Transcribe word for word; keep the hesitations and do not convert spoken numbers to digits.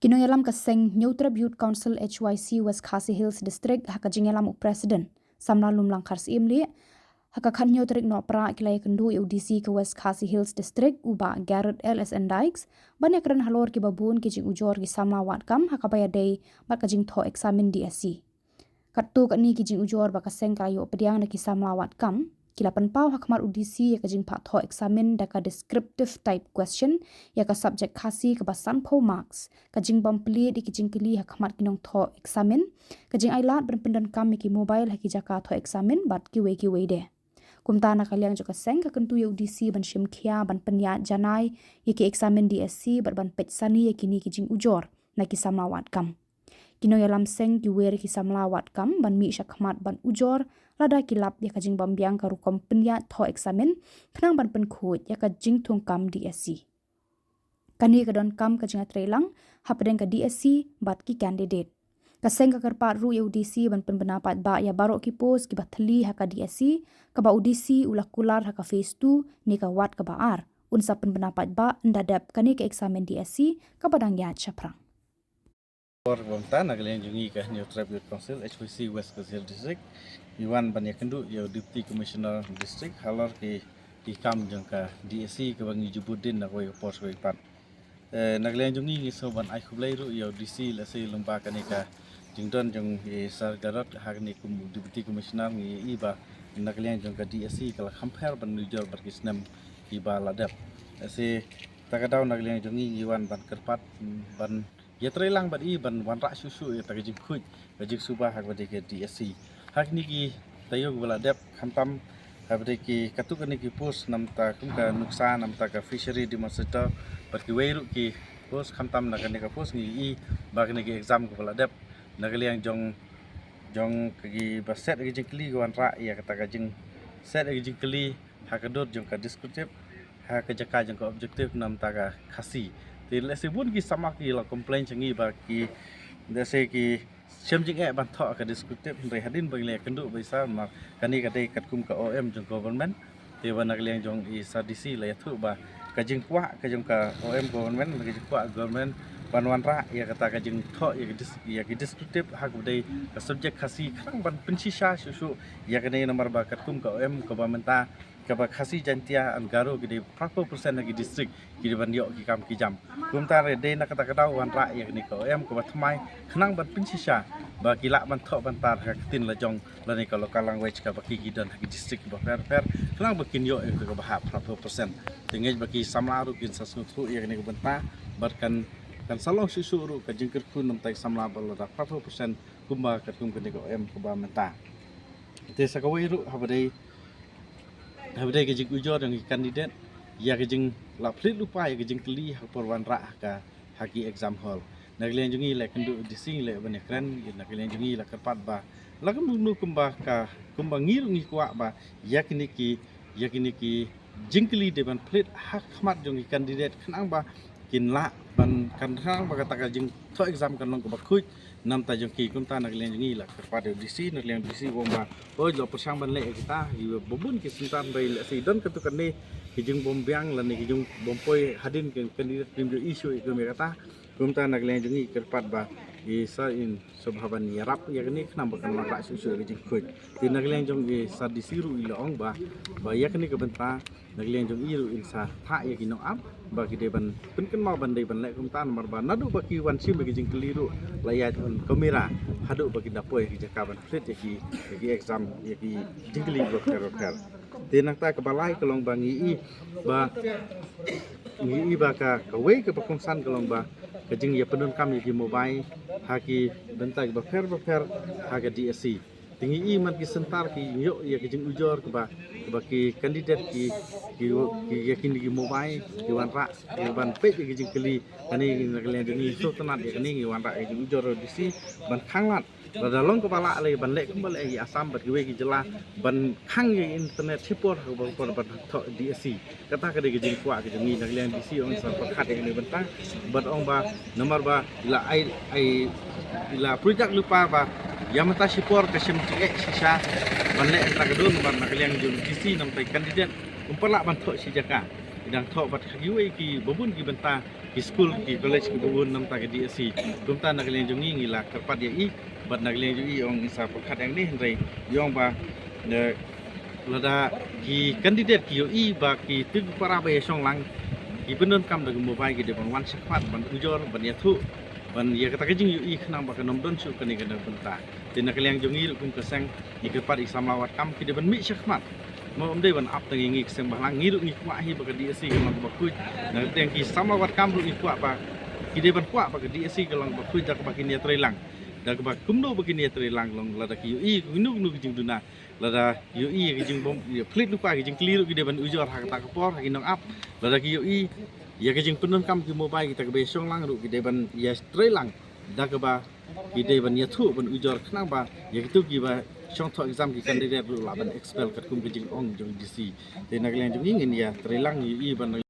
Ki nongïalam ka seng Hynñiewtrep Youth Council H Y C West Khasi Hills District ha ka jingïalam u President Samla Lumlang Kharsyiemlieh, ha ka khathynñiew tarik Nohprah ki la ïakynduh ïa u D C ka West Khasi Hills District u Bah Garod L S N Dykes ban ïakren halor kiba bun ki jingujor ki samla wad kam ha kaba ïadei bad ka jingthoh eksamin D S C. Katto katne ki jingujor ba ka seng ka la ïoh pdiang na ki samla wad kam, ki la pynpaw ha khmat u D C ïa ka jingphah thoh eksamin da ka descriptive type question ïa ka subject Khasi kaba sanphew marks, ka jingbym plie ïa ki jingkylli ha khmat ki nongthoh eksamin, ka jingailad ban pyndonkam ïa ki mobile ha ki jaka thoh eksamin bad kiwei kiwei de. Kumta na ka liang jong ka seng ka kyntu ïa u D C ban shim khia ban pynïaid janai ïa ki eksamin D S C bad ban peit sani ïa kine ki jingujor na ki samla wad kam. Ki nongïalam seng ki wer ïa ki samla wad kam ban mih sha khmat ban ujor lada ki lap ïa ka jingbymbiang ka rukom pynïaid thoh eksamin khnang ban pynkhuid ïa ka jingthungkam D S C. Kane ka donkam ka jingïatreilang hapdeng ka D S C bad ki candidate. Ka seng ka kyrpad ruh ïa u D C ban pynbna paidbah ïa baroh ki post kiba thylli ha ka D S C, kaba u D C u la kular ha ka phase two ne ka wad kaba ar. Un sa pynbna paidbah ynda dep kane ka eksamin D S C kaba dang ïaid shaphrang. Por ba mynta na ka liang jong ngi ka Hynñiewtrep Youth Council H Y C West Khasi Hills District ngi wan ban ïakynduh ïa u Deputy Commissioner District halor ki, ki kam jong ka D S C kaba ngi ju bud dien na kawei ka por sa kawei pat. Eh, na ka liang jong ngi ngi sngew ban ai khublei ruh ïa u D C lehse lyngba kane ka jingdon jong i Sir Garod ha kane kum u Deputy Commissioner. Ngi i ba na ka liang jong ka D S C ka la kham pher ban nujor bad ki snem kiba la dep. Lehse ta ka daw na ka liang jong ngi ngi wan ban kyrpad, mm, ban ïatreilang bad i ban wanrah shuh shuh ïa ta ka jingkhuid ka jingsuba ha kaba dei ka D S C. Ha kine ki taïew kiba la dep khamtam ha kaba dei ki katto katne ki post namta kum ka nuksa namta ka fishery demonstrator bad kiwei ruh ki post khamtam na kane ka post ngi i ba kine ki exam kiba la dep na ka liang jong, jong kiba set ïa ki jingkylli ki wanrah ïa kata ka jingset ïa ki jingkylli ha ka dur jong ka descriptive ha ka jaka jong ka objective namta ka Khasi. Te lehse bun ki samla ki la complain sha ngi ba ki lehse ki shem jingeh ban thoh ka descriptive, hynrei hadien ba ngi la ïakynduh ba i Sir, namar kane ka dei katkum ka O M jong government. Te ba na ka liang jong i Sir D C la ïathuh ba ka jingkwah ka jong ka O M government, ka jingkwah government ban wanrah ïa kata ka jingthoh ïa ka dis-, ïa ka descriptive ha kaba dei ka subject Khasi khnang ban pynshisha shuh shuh ïa kane namar ba katkum ka O M kaba mynta kaba Khasi, Jaintia and Garo ki dei phra phew percent na ki district ki dei ban ïoh ki kam ki jam. Kumta re dei na kata ka daw wanrah ïa kane ka O M kaba thymmai khnang ban pynshisha ba ki lah ban thoh ban tar ha ka ktien la jong lane ka local language kaba ki, ki don ha ki district kiba pher pher khnang ba kin ïoh ïa kaba hap phra phew percent. Te ngeit ba ki samla ruh kin sa sngewthuh ïa kane ka bynta bad kan, kan sa long shuh shuh ruh ka jingkyrkhu namta ki samla ba lada phra phew percent kumba katkum kane ka O M kaba mynta. Te sa kawei ruh haba dei, haba dei ka jingujor jong ki candidate ïa ka jinglah pynlut lypa ïa ka jingkylli ha ka por wanrah ha ka, ha ki exam hall. Na ka liang jong ngi la kynduh D C la ban ïakren, na ka liang jong ngi la kyrpad ba la kumno kumno kumba ka, kumba ngi ruh ngi kwah ba ïa kine ki, ïa kine ki jingkylli dei ban pynlut ha khmat jong ki candidate khnang ba kin lah ban, kan khnang ba kata ka jingthoh exam kan long kaba khuid namta jong ki. Kumta na ka liang jong ngi la kyrpad ïa u D C, na ka liang D C u ong ba hooid la pyrshang ban leh ïa kita, ïa ba bun ki center, hynrei lehse don katto katne ki jingbymbiang lane ki jingbym poi hadien ki candidate kim ju issue ïa kata. Kumta na ka liang jong ngi kyrpad ba i Sir in sngewbha ban ïarap ïa kane khnang ba kan wanrah shuh shuh ïa ka jingkhuid. Te na ka liang jong i Sir D C ruh i la ong ba, ba ïa kane ka bynta na ka liang jong i ruh in sa thah ïa ki nongap ba ki dei ban pynkynmaw ban dei ban leh kumta namar ba naduh ba ki wan shim ïa ki jingkylli ruh la ïaid on camera haduh ba kin da poi ïa ki jaka ban pynlut ïa ki, ïa ki exam, ïa ki jingkylli bapher bapher. Te nangta kaba lai ka long ba ngi i ba, ngi i ba ka, kawei kaba kongsan ka long ba ka jingïapyndonkam ïa ki mobile ha ki bynta kiba pher bapher ha ka D S C. Te ngi i man ki center ki ïoh ïa ka jingujor kaba, kaba ki candidate ki, ki, ki ïa kine ki mobile ki wanrah ïa ban peit ïa ki jingkylli. Kane na ka liang jong ngi sngewtynnat ïa kane, ngi wanrah ïa ka jingujor D C ban khanglad lada long kaba lah lei ban leh kumba leh ïa ki Assam bad kiwei ki jylla ban khang ïa internet shipor ha kaba, kaba, ban thoh D S C. Kata ka dei ka jingkwah ka jong ngi. Na ka liang D C ong sa pyrkhat ïa kane bynta bad ong ba namar ba i la ai, ai, i la pyrshang lypa ba ïa mynta shipor ka shem jingeh shisha ban leh kata ka dur namar na ka liang jong D C namta i candidate um pat lah ban thoh shi jaka. I dang thoh bad ha kiwei kiba bun ki bynta ki skul ki college kiba bun namar ka D S C. Kumta na ka liang jong ngi ngi la kyrpad ïa i bad na ka liang jong i ong i sa pyrkhat ïa ngi hynrei i ong ba lada ki candidate ki ïohi ba ki tu ki para ba ïa shong lang ki pyndonkam da ka mobile ki dei ban wan shakhmat ban ujor ban ïathuh ban ïa kata ka jingïohi khnang ba kan ym don shuh kane ka bynta. Te na ka liang jong ngi ruh kum ka seng ngi kyrpad ïa ki samla wad kam ki dei ban mih shakhmat. Mo ym dei ban ap tang ïa ngi ka seng ba lang ngi ruh ngi kwah hi ba ka D S C ka long kaba khuid. Na ka liang ki samla wad kam ruh ngi kwah ba ki dei ban kwah ba ka D S C ka long kaba khuid da kaba kin ïatrei lang. Da kaba kumno ba kin ïatrei lang long lada ki ïohi kino kino ki jingduna. Lada ïohi ïa ka jingbym ïa pynlut lypa ki jingkylli ruh ki dei ban ujor ha kata ka por ha ki nong ap. Lada ki ïohi ïa ka jingpyndonkam ki mobile kita kaba ïa shong lang ruh ki dei ban ïatrei lang da kaba ki dei ban ïathuh ban ujor khnang ba ïa kitu kiba shong thoh exam ki candidate ruh lah ban expel katkum ka jingong jong D C. Te na ka liang jong ngi ngin ïatrei lang ïohi ban